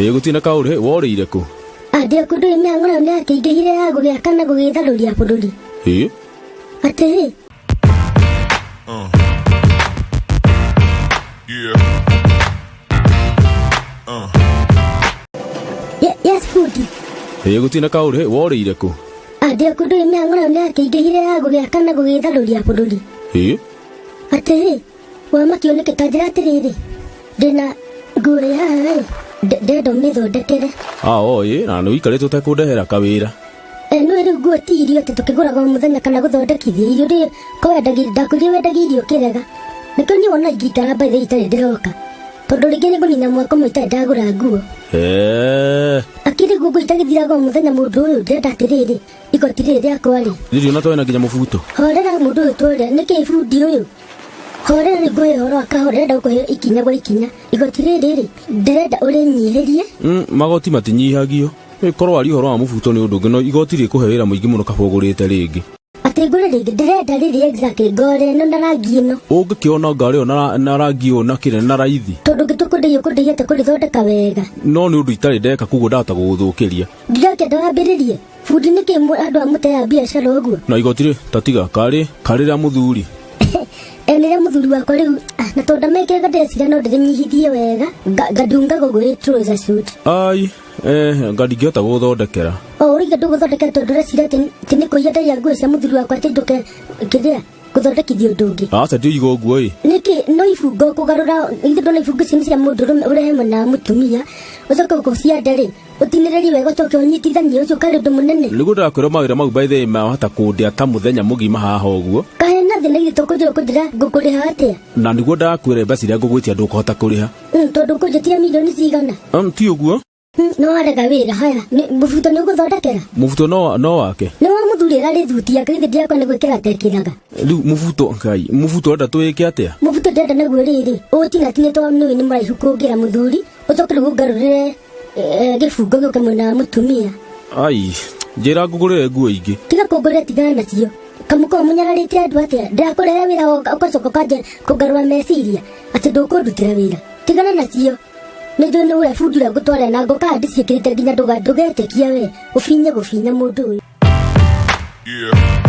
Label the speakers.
Speaker 1: Ĩ gũtirĩ na kaũndũ, hĩ, worĩire kũ?
Speaker 2: Andĩ aku ndũĩ mĩhang'o nayo nĩyakĩingĩhire ya gũgĩaka na gũgĩtharũria bũrũri.
Speaker 1: Ĩ?
Speaker 2: Atĩrĩ. Yes, fundi.
Speaker 1: Ĩ gũtirĩ na kaũndũ, hĩ, worĩire kũ?
Speaker 2: Andĩ aku ndũĩ mĩhang'o nayo nĩyakĩingĩhire ya gũgĩaka na gũgĩtharũria bũrũri.
Speaker 1: Ĩ?
Speaker 2: Atĩrĩ, wamakio nĩkĩ? Ta njĩra atĩrĩrĩ, ndĩna nguo ĩ haha ĩ, ndenda ũmĩthondekere.
Speaker 1: Ah, o ĩ, na nĩ ũikarĩte ũtekũndehera kawĩra.
Speaker 2: E, nĩũĩ rĩu nguo ti irio atĩ tũkĩgũraga o mũthenya kana gũthondekithia irio ndĩ ko wendagia ndakwĩrire wendagia irio ũkĩrega. Nĩkĩo niĩ wona ingĩikara by the way itarĩ ndĩroka. Tondũ rĩngĩ nĩngũnina mwaka ũmwe itarĩ ndagũra nguo.
Speaker 1: Eee.
Speaker 2: Akĩrĩ nguo nguo itagĩthiraga o mũthenya mũndũ ũyũ ndĩrenda atĩrĩrĩ, igoti rĩrĩ rĩakwa rĩ.
Speaker 1: Ndirĩ ona twena nginya mũbuto.
Speaker 2: Horera mũndũ ũyũ tũrĩa, nĩkĩ bundi ũyũ? Horera nĩ ngũhe ũhoro wa kahora, ndĩrenda gũkũhe ikinya gwa ikinya. Igoti rĩrĩ rĩ, ndĩrenda ũrĩnyihĩrie.
Speaker 1: Magoti matinyihagio. Korwo aria ũhoro wa mũbuto nĩ ũndũ ũngĩ, no igoti rĩkũhe wĩra mũingĩ mũno kaba ũgũrĩte rĩngĩ.
Speaker 2: Atĩ ngũre rĩngĩ, ndĩrenda rĩrĩ exactly ngore ĩno na rangi ĩno.
Speaker 1: Ũngĩkĩona ngari ĩyo na rangi ũyũ na kĩrĩa na raithi.
Speaker 2: Tondũ ũngĩtua kũndĩhia ũkũndĩhia atĩa kũrĩthondeka wega.
Speaker 1: No nĩ ũndũ itarĩ ndeka koguo ndahota gũgũthũkĩria.
Speaker 2: Ndirakĩenda wambĩrĩrie. Bundi nĩkĩ andũ a mũteaga biacara ũguo?
Speaker 1: Na igoti rĩ, ta tiga, karĩ, karĩ rĩa mũthuri.
Speaker 2: E, nĩ rĩa mũthuri wakwa rĩu. Ah, na tondũ ndamekĩraga ndĩreciria no ndĩrĩnyihithie wega. Ngandunga gũgũ ĩ trouser suit.
Speaker 1: Ai, nga ndingĩhota gũgũthondekera.
Speaker 2: O, ũrauga ndũgũthondekera tondũ ũreciria atĩ nĩ kũiya ndaiya nguo cia mũthuri wakwa atĩ njũke kĩrĩa gũthondekithia ũndũ ũngĩ.
Speaker 1: Aca ndioiga ũguo ĩ.
Speaker 2: Nĩkĩ no ibungo kũgarũra, ithe ndona ibungo ici nĩ cia mũndũrũme ũrehe mwena wa mũtumia, ũcoke gũcianda rĩ, ũtinĩrĩrie wega ũcoke ũnyitithanie ũcio ũkarĩ ũndũ mũnene.
Speaker 1: Nĩguo ndĩrakwĩra mawĩra mau by the way mahota kũndĩa ta mũthenya mũgima haha ũguo.
Speaker 2: Kaĩ na thĩna ithe tũkũnjĩra ũkũnjĩra ngũkũrĩha atĩa?
Speaker 1: Na nĩguo ndakwĩra mbeca iria ngũgwĩtia ndũkũhota kũrĩha.
Speaker 2: Tondũ ũkũnjĩtia mirioni cigana?
Speaker 1: Ti ũguo.
Speaker 2: No warega wĩra haya, mũbuto nĩ ũgũthondekera?
Speaker 1: Mũbuto no wake.
Speaker 2: Nĩ wa mũthuri ĩrarĩ thuti yake githĩ ndiakwa nĩ gwĩkĩra ndekĩraga.
Speaker 1: Rĩu mũbuto Ngai, mũbuto ũrenda tũwĩke atĩa?
Speaker 2: Mũbuto ndĩrenda naguo rĩrĩ, ũtinatinie tondũ nĩũĩ nĩ mũraihu kũngĩra mũthuri, ũcoke rĩu ũngarũrĩre gĩbungo gĩũke mwena wa mũtumia.
Speaker 1: Ai, njĩra ngũgũrĩre nguo ingĩ.
Speaker 2: Tiga kũngũrĩra tigana nacio. Kamũkoo mũnyararĩte andũ atĩa? Ndĩrakũrehe wĩra ũgacoka ũkanjia kũngarũra meciria atĩ ndũkũndutĩra wĩra. Tigana nacio. Nĩ njũĩ nĩ ũrĩa bundi ũrĩa ngũtwarĩra na ngũkaga ndĩciĩkĩrĩte nginya ndũgetĩkia we. Ũbinye gũbinya mũndũ ũyũ.
Speaker 3: Yeah.